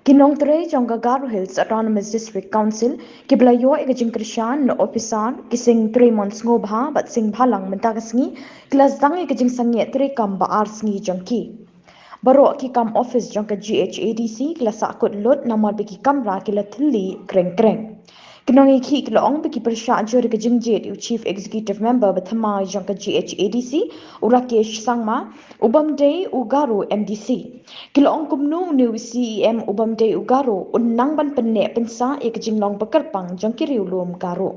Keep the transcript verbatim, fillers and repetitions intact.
Ki nongtrei jong ka Garo Hills Autonomous District Council kiba la ïoh ïa ka jingkyrshan na ophisar ki Sing Treimon Sngewbha bad Sing Bhalang mynta ka sngi ki la sdang ïa ka jingsangeh treikam ba ar sngi jong ki. Baroh ki kam ophis jong ka G H A D C ki la sahkut lut namar ba ki kamra ki la thylli kreng kreng. Ki nongïakhih ki la ong ba ki pyrshah jur ïa ka jingjied ïa u Chief Executive Member ba thymmai jong ka G H A D C, u Rakesh Sangma, u bym dei u Garo M D C. Ki la ong kumno une u C E M u bym dei u Garo un nang ban pynneh pynsah ïa ka jinglong ba kyrpang jong ki riewlum Garo.